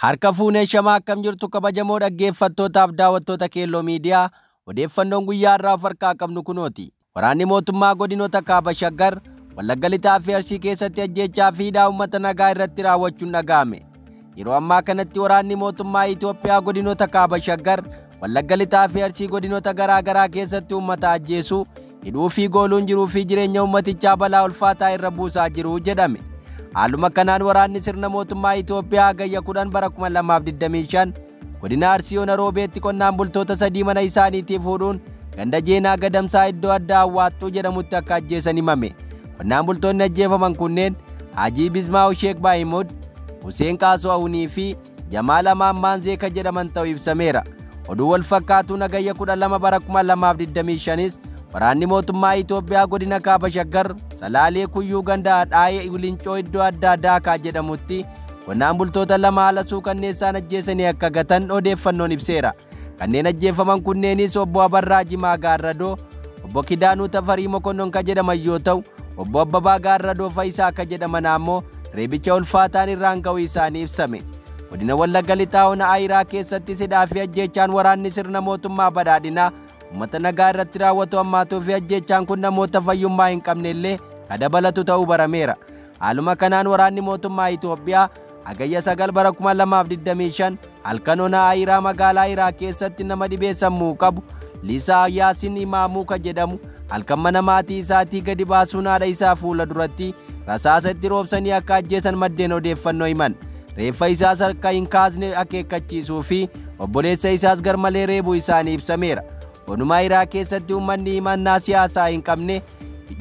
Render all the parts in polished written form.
Harka fuunee shamaa akkam jirtu kabajamoo dhaggeeffattootaaf daawwattoota Keelloo Miidiyaa odeeffannoon guyyaa irraa of harkaa qabnu kunooti. Waraanni mootummaa godinoota Kaaba Shaggar, Wallagga Lixaa fi Arsii keessatti ajjeechaa fi hidhaa uummata nagaa irratti raawwachuun dhaga'ame. Yeroo ammaa kanatti waraanni mootummaa Itoophiyaa godinoota Kaaba Shaggar, Wallagga Lixaa fi Arsii godinoota garaa garaa keessatti uummata ajjeesuu, hidhuu fi gooluun jiruu fi jireenya uummatichaa balaa ulfaataa irra buusaa jiru jedhame. Haaluma kanaan waraanni sirna mootummaa Itoophiyaa hagayya 10 bara 2025 godina Arsii Ona Roobeetti qonnaan bultoota sadii mana isaaniitii fuudhuun ganda Jeenaa Gadamsaa iddoo addaa Awwaaxxuu jedhamutti akka ajjeesan himame. Qonnaan bultoonni ajjeefaman kunneen Hajii Bismaaw Sheek Baayimud, Huseen Qaasoo Awunii fi Jamaal Amaan Maanzeeka jedhaman ta'uu ibsameera. Oduu wal fakkaatuun hagayya 12 bara 2025 waraanni mootummaa Itoophiyaa godina Kaaba Shaggar Salaalee Kuyyuu ganda Dhaayee Ulincoo iddoo addaa Daakaa jedhamutti qonnaan bultoota lama haala suukanneessaan ajjeesanii akka gatan odeeffannoon ibseera. Kanneen ajjeefaman kunneenis obbo Abarraa Jimaa Gaarradoo, obbo Kidaanuu Tafarii Mokonnon ka jedhaman yoo ta'u, obbo Abbabaa Gaarradoo Fayisaa ka jedhaman ammoo reebicha ulfaataan irraan ga'uu isaanii ibsame. Godina Wallagga Lixaa Ona Ayiraa keessatti hidhaa fi ajjeechaan waraanni sirna mootummaa badhaadhinaa uummata nagaa irratti raawwatu hammaatuu fi ajjeechaan kun namoota fayyummaa hin qabne illee ka dabalatu ta'uu barameera. Haaluma kanaan waraanni mootummaa Itoophiyaa hagayya 9 bara 2025 halkan Ona Ayiraa magaalaa Ayiraa keessatti nama dhibee sammuu qabu Liisaa Yaasin Imaamuu ka jedhamu halkan mana maatii isaatii gadi baasuun haadha isaa fuula duratti rasaasa itti roobsanii akka ajjeesan maddeen odeeffannoo himan. Reeffa isaas akka hin kaasne akeekkachiisuu fi obboleessa isaas garmalee reebuu isaanii ibsameera. Onuma Ayiraa keessatti uummanni himannaa siyaasaa hin qabne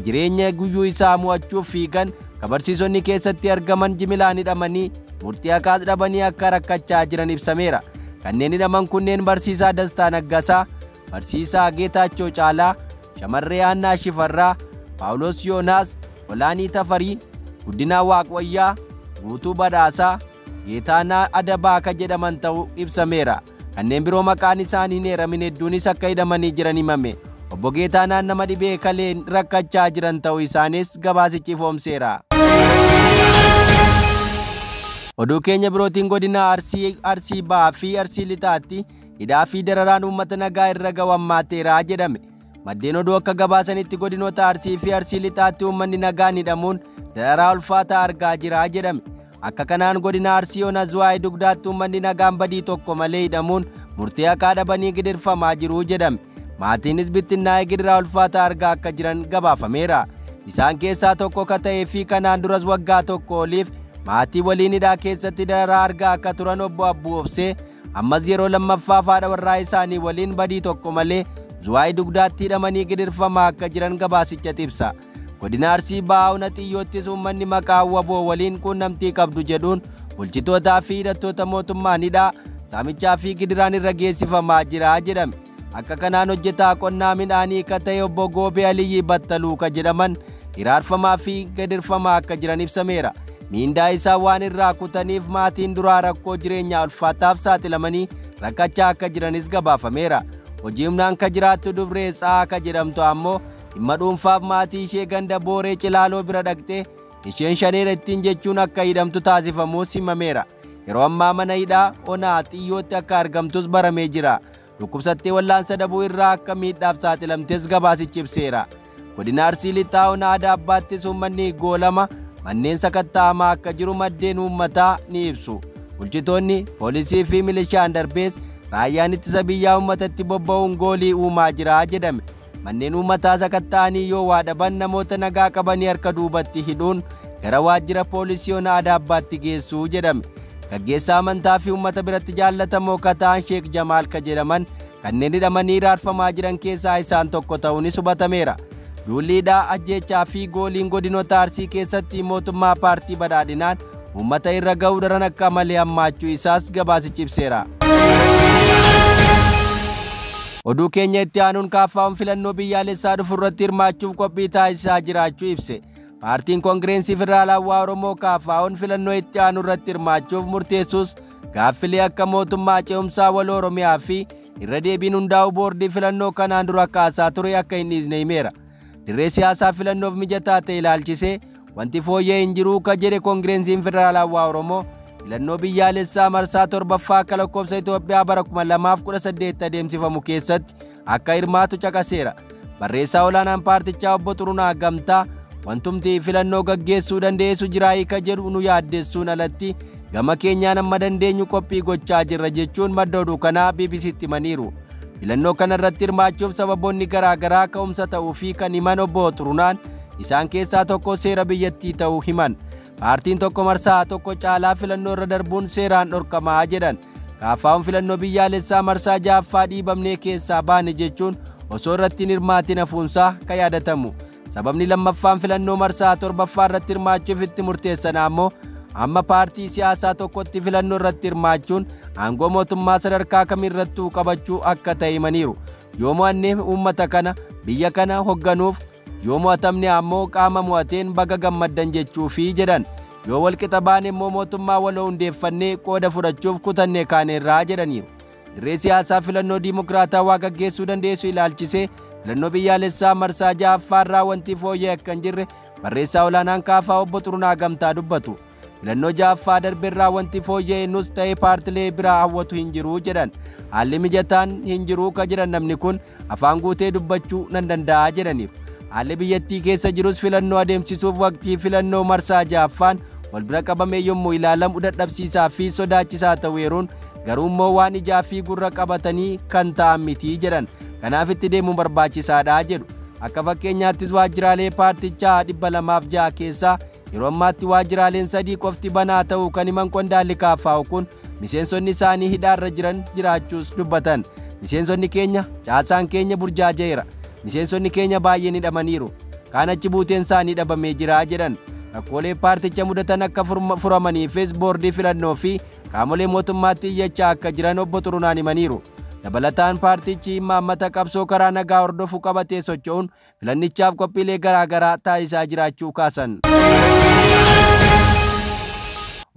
jireenya guyyuu isaa mo'achuuf fiigan kabarsiisonni keessatti argaman jimilaan hidhamanii murtii haqaas dhabanii akka rakkachaa jiran ibsameera. Kanneen hidhaman kunneen Barsiisaa Dastaa Naggasaa, Barsiisaa Geetaachoo Caalaa, Shamarree Annaa Shifarraa, Paawulos Yoonaas, Olaanii Tafarii, Guddinaa Waaqwayyaa, Guutuu Badhaasaa, Geetaanaa Adabaa ka jedhaman ta'uu ibsameera. Kanneen biroo maqaan isaanii hin eeramin hedduunis akka hidhamanii jiran himame. Obbo Geetaanaan nama dhibee kaleen rakkachaa jiran ta'uu isaanis gabaasichi ifoomseera. Oduu keenya birootiin godina Arsii, Arsii Bahaa fi Arsii Lixaatti hidhaa fi dararaan uummata nagaa irra ga'u hammaateera jedhame. Maddeen oduu akka gabaasanitti godinoota Arsii fi Arsii Lixaatti uummanni nagaan hidhamuun dararaa ulfaataa argaa jira jedhame. Akka kanaan godina Arsii Ona Zuwaay Dugdaatti uummanni nagaan badii tokko malee hidhamuun murtii haqaa dhabanii gidirfamaa jiru jedhame. Maatiinis bittinnaa'ee gidiraa ulfaataa argaa akka jiran gabaafameera. Isaan keessaa tokko ka ta'ee fi kanaan duras waggaa tokko oliif maatii waliin hidhaa keessatti dararaa argaa akka turan obbo Abbuu Obsee ammas yeroo lammaffaaf haadha warraa isaanii waliin badii tokko malee Zuwaay Dugdaatti hidhamanii gidirfamaa akka jiran gabaasicha ibsa. Godina Arsii Bahaa Ona Xiyyoottis uummanni maqaa WBO waliin quunnamtii qabdu jedhuun bulchitootaa fi hidhattoota mootummaan hidhaa saamichaa fi gidiraan irra geessifamaa jira jedhame. Akka kanaan hojjetaa qonnaa midhaanii ka ta'e obbo Goobee Aliyyii Battaluu ka jedhaman hiraarfamaa fi gidirfamaa akka jiran ibsameera. Miindaa isaa waan irraa kutaniif maatiin duraa rakkoo jireenyaa ulfaataaf saaxilamanii rakkachaa akka jiranis gabaafameera. Hojii humnaan ka jiraattu Dubree Tsaa ka jedhamtu ammoo dhimma dhuunfaaf maatii ishee ganda Booree Cilaaloo bira dhaqxee isheen shaneera ittiin jechuun akka hidhamtu taasifamuus himameera. Yeroo ammaa mana hidhaa Onaa Xiyyootti akka argamtus baramee jira. Dhukkubsattee wallaansa dhabuu irraa akka miidhaaf saaxilamtes gabaasichi ibseera. Godina Arsii Lixaa Onaa Adaabbaattis uummanni goolama manneen sakatta'amaa akka jiru maddeen uummataa ni ibsu. Bulchitoonni poolisii fi milishaan darbees raayyaan ittisa biyyaa uummatatti bobba'uun goolii uumaa jira jedhame. Manneen uummataa sakatta'anii yoo waa dhaban namoota nagaa qabanii harka duubatti hidhuun gara waajjira poolisii Onaa Adaabbaatti geessuu jedhame. Gaggeessaa amantaa fi uummata biratti jaallatamoo ka ta'an Sheek Jamaal ka jedhaman kanneen hidhamanii hiraarfamaa jiran keessaa isaan tokko ta'uunis hubatameera. Duulli hidhaa ajjeechaa fi gooliin godinoota Arsii keessatti mootummaa paartii badhaadhinaan uummata irra ga'uu daran akka malee hammaachuu isaas gabaasichi ibseera. Oduu keenya itti aanuun KFO'n filannoo biyyaalessaa dhufu irratti hirmaachuuf qophii taasisaa jiraachuu ibse. Paartiin Koongireensii Federaalawaa Oromoo KFO'n filannoo itti aanu irratti hirmaachuuf murteessus gaaffilee akka mootummaa ce'umsaa waloo Oromiyaa fi irra deebiin hundaa'uu boordii filannoo kanaan dura kaasaa ture akka hin dhiisne himeera. Dirree siyaasaa filannoof mijataa ta'e ilaalchisee wanti fooyya'e hin jiru ka jedhe Koongireesiin Federaalawaa Oromoo filannoo biyyaalessaa marsaa 7ffaa akka lakkoofsa Itoophiyaa bara 2018 adeemsifamu keessatti akka hirmaatu caqaseera. Barreessaa olaanaan paartichaa obbo Xurunaa Gamtaa wantumti filannoo gaggeessuu dandeessu jira hiika jedhu nu yaaddessuun alatti gama keenyaan amma dandeenyu qophii gochaa jirra jechuun madda oduu kanaa BBCtti himaniiru. Filannoo kana irratti hirmaachuuf sababoonni garaa garaa ka'umsa ta'uu fi kan himan obbo Xurunaan isaan keessaa tokko seera biyyattii ta'uu himan. Paartiin tokko marsaa tokko caalaa filannoo irra darbuun seeraan dhorkamaa jedhan. KFO'n filannoo biyyaalessaa marsaa 6ffaa dhiibamnee keessaa baane jechuun osoo irratti hin hirmaatin hafuunsaa kan yaadatamu. Sababni lammaffaan filannoo marsaa 7ffaa irratti hirmaachuuf itti murteessan ammoo amma paartii siyaasaa tokkotti filannoo irratti hirmaachuun aangoo mootummaa sadarkaa kamirrattuu qabachuu akka ta'e himaniiru. Yoo mo'annee uummata kana biyya kana hoogganuuf, yoo mo'atamne ammoo qaama mo'ateen baga gammaddan jechuufi jedhan. Yoo walqixa baane immoo mootummaa waloo hundeeffannee qooda fudhachuuf kutannee kaaneerraa jedhaniiru. Dirree siyaasaa filannoo diimokiraatawaa gaggeessuu dandeessu ilaalchisee filannoo biyyaalessaa marsaa 6ffaa irraa wanti fooyya'e akka hin jirre barreessaa olaanaan KFO obbo Xurunaa Gamtaa dubbatu. Filannoo 6ffaa darbeerraa wanti fooyya'e nus ta'ee paartilee biraa hawwatu hin jiru jedhan. Haalli mijataan hin jiru ka jedhan namni kun afaan guutee dubbachuu nan danda'a jedhaniiru. Haalli biyyattii keessa jirus filannoo adeemsisuuf waqtii filannoo marsaa 6ffaan wal bira qabamee yommuu ilaalamu dadhabsiisaa fi sodaachisaa ta'u yeroon garuu immoo waan ijaa fi gurra qabatanii kan ta'an miti jedhan. Kanaaf itti deemuun barbaachisaadha jedhu. Akka fakkeenyaattis waajjiraalee paartichaa 206 keessaa yeroo ammaatti waajjiraaleen 3 qofti banaa ta'uu kan himan qondaalli KFO kun miseensonni isaanii hidhaarra jiran jiraachuus dubbatan. Miseensonni keenya caasaan keenya burjaaja'eera. Miseensonni keenya baay'een hidhamaniiru. Kaan achi buuteen isaanii dhabamee jira jedhan. Rakkoolee paarticha mudatan akka furamaniifis boordii filannoo fi qaamolee mootummaatti iyyachaa akka jiran obbo Xurunaan himaniiru. Dabalataan paartichi imaammata qabsoo karaa nagaa hordofu qabatee socho'uun filannichaaf qophiilee garaa garaa taasisaa jiraachuu kaasan.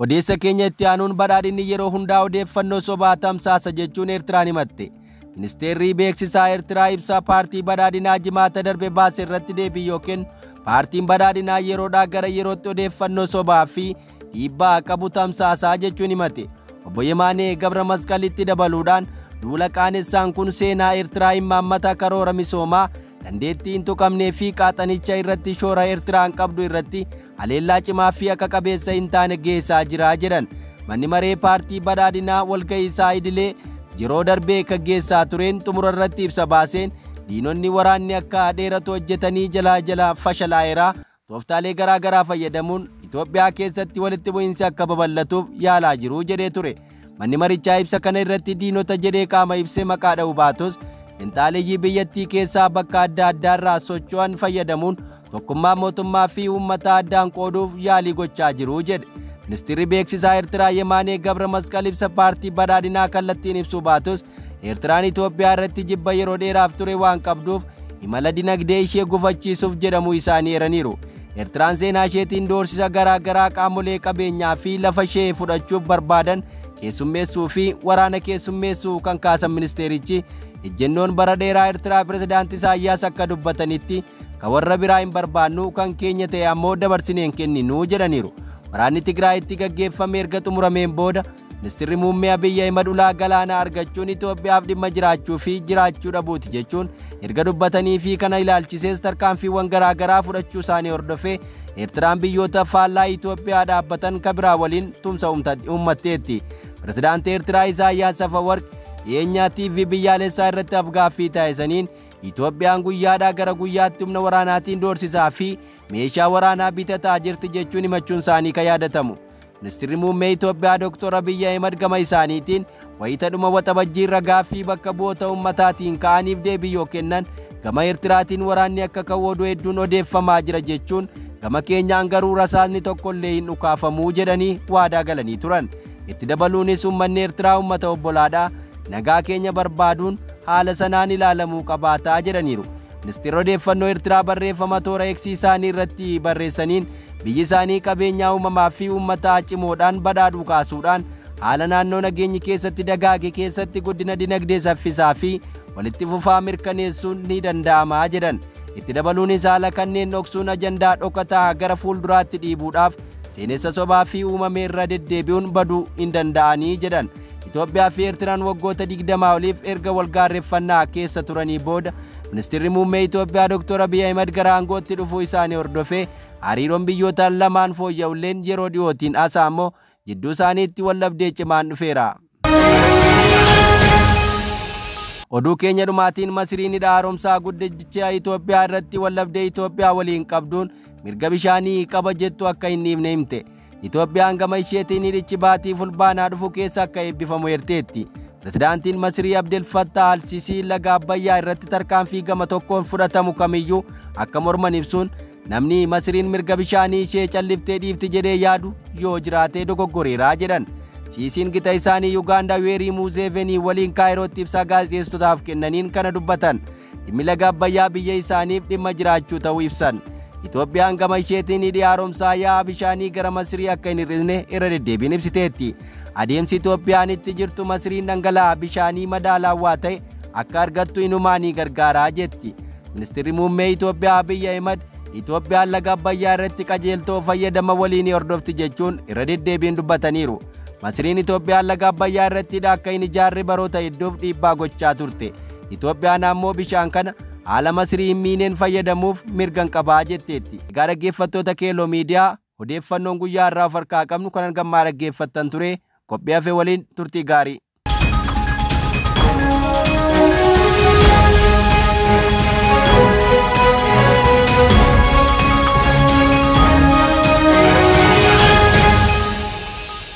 Odeessa keenya itti aanuun badhaadhinni yeroo hundaa odeeffannoo sobaa tamsaasa jechuun Eertiraan himatte. Ministeerri beeksisaa Eertiraa ibsa paartii badhaadhinaa jimaata darbe baase irratti deebii yoo kennu paartiin badhaadhinaa yeroodhaa gara yerootti odeeffannoo sobaa fi dhiibbaa qabu tamsaasaa jechuun himate. Obbo Yemaanee Gabra Masqalitti dabaluudhaan duula qaanessaan kun seenaa Eertiraa imaammata karoora misoomaa dandeettii hin tuqamnee fi qaaxanicha irratti shoora Eertiraan qabdu irratti haleellaa cimaa fi akka qabeessa hin taane geessaa jira jedhan. Manni maree paartii badhaadhinaa walga'ii isaa idilee yeroo darbee gaggeessaa tureen xumura irratti ibsa baaseen diinonni waraanni akka dheeratu hojjetanii jalaa jalaa fashalaa'eera. Tooftaalee garaa garaa fayyadamuun Itoophiyaa keessatti walitti bu'iinsi akka babal'atuuf yaalaa jiru jedhee ture. Manni marichaa ibsa kana irratti diinota jedhee qaama ibsee maqaa dha'u baatus finxaaleeyyii biyyattii keessaa bakka adda addaarraa socho'an fayyadamuun tokkummaa mootummaa fi uummata addaan qooduuf yaalii gochaa jiru jedhe. Ministeerri beeksisaa Eertiraa Yemaanee Gabra Masqal ibsa paartii badhaadhinaa kallattiin ibsuu baatus Eertiraan Itoophiyaa irratti jibba yeroo dheeraaf ture waan qabduuf imala dinagdee ishee gufachiisuuf jedhamu isaanii eeraniiru. Eertiraan seenaa isheetiin doorsisa garaa garaa qaamolee qabeenyaa fi lafa ishee fudhachuuf barbaadan keessummeessuu fi waraana keessummeessuu kan kaasan ministeerichi ejjennoon bara dheeraa Eertiraa pirezidaantii Isaayyaas akka dubbatanitti kan warra biraa hin barbaannu kan keenya ta'e ammoo dabarsinee hin kenninu jedhaniiru. Waraanni Tigraayitti gaggeeffame erga xumurameen booda ministeerri muummee Abiyyi Ahimad ulaa galaanaa argachuun Itoophiyaaf dhimma jiraachuu fi jiraachuu dhabuuti jechuun erga dubbatanii fi kana ilaalchisees tarkaanfiiwwan garaa garaa fudhachuu isaanii hordofee Eertiraan biyyoota faallaa Itoophiyaa dhaabbatan kan biraa waliin tumsa uummatteetti. Pirezidaantii Eertiraa Isaayyaas Afawarqi dhiyeenyaa TV biyyaalessaa irratti afgaaffii taasisaniin Itoophiyaan guyyaadhaa gara guyyaatti humna waraanaatiin doorsisaa fi meeshaa waraanaa bitataa jirti jechuun himachuun isaanii kan yaadatamu. Ministeerri muummee Itoophiyaa Dr. Abiyyi Ahimad gama isaaniitiin wayita dhuma waxabajjii gaaffii bakka bu'oota uummataatiin ka'aniif deebii yoo kennan gama Eertiraatiin waraanni akka ka'u oduu hedduun odeeffamaa jira jechuun gama keenyaan garuu rasaasni tokkollee hin dhukaafamuu jedhanii waadaa galanii turan. Itti dabaluunis uummanni Eertiraa uummata obbolaadhaa nagaa keenya barbaaduun haala sanaan ilaalamuu qabaataa jedhaniiru. Ministeerri odeeffannoo Eertiraa barreeffama toora eegsii isaanii irratti barreessaniin biyyi isaanii qabeenyaa uumamaa fi uummataa cimoodhaan badhaadhuu kaasuudhaan haala naannoo nageenyi keessatti dagaage keessatti guddina dinagdee saffisaa fi walitti fufaa mirkaneessuun ni danda'ama jedhan. Itti dabaluunis haala kanneen dhoksuun ajandaa dhokataa gara fuulduraatti dhiibuudhaaf seenessa sobaa fi uumame irra deddeebi'uun baduu hin danda'anii jedhan. Itoophiyaa fi Eertiraan waggoota 20 oliif erga walgaarreffannaa keessa turanii booda ministeerri muummee Itoophiyaa Dr. Abiy Ahmed gara aangootti dhufuu isaanii hordofee hariiroon biyyoota lamaan fooyya'ulleen yeroo dhiyootiin asa ammoo jidduu isaaniitti waldhabdee cimaan dhufeera. Oduu keenya dhumaatiin Masriin hidha haaromsaa guddicha Itoophiyaa irratti waldhabdee Itoophiyaa waliin qabduun mirga bishaanii qaba jettu akka hin dhiifne himte. Itoophiyaan gama isheetiin hidhichi baatii fulbaanaa dhufu keessa akka eebbifamu eerteetti. Pirezidaantiin Masrii Abdel Fattah Al-Sisii laga Abbayyaa irratti tarkaanfii gama tokkoon fudhatamu kamiyyuu akka morman ibsuun namni Masriin mirga bishaanii ishee calliftee dhiifti jedhee yaadu yoo jiraate dogoggoreeraa jedhan. Siisiin gita isaanii Yuugaandaa Yuweerii Muuzeevenii waliin Kaayirootti ibsaa gaazexeessotaaf kennaniin kana dubbatan. Dhimmi laga Abbayyaa biyya isaaniif dhimma jiraachuu ta'uu ibsan. Itoophiyaan gama isheetiin hidhi haaromsaa yaa'a bishaanii gara Masrii akka hin hir'isne irra deddeebiin ibsiteetti. Adeemsi Itoophiyaan itti jirtu Masriin dhangala'aa bishaanii madaalawaa ta'e akka argattu inumaa ni gargaaraa jetti. Ministeerri muummee Itoophiyaa Abiy Ahimad Itoophiyaan laga Abbayyaa irratti qajeeltoo fayyadama waliin hordofti jechuun irra deddeebiin dubbataniiru. Masriin Itoophiyaan laga Abbayyaa irratti hidha akka hin ijaarre baroota hedduuf dhiibbaa gochaa turte. Itoophiyaan ammoo bishaan kana haala Masrii hin miineen fayyadamuuf mirgan qabaa jetteetti. Egaa dhaggeeffattoota Keelloo Miidiyaa odeeffannoon guyyaa har'aa of harkaa qabnu kan hangammaa dhaggeeffattan ture qophii hafe waliin turtii gaarii.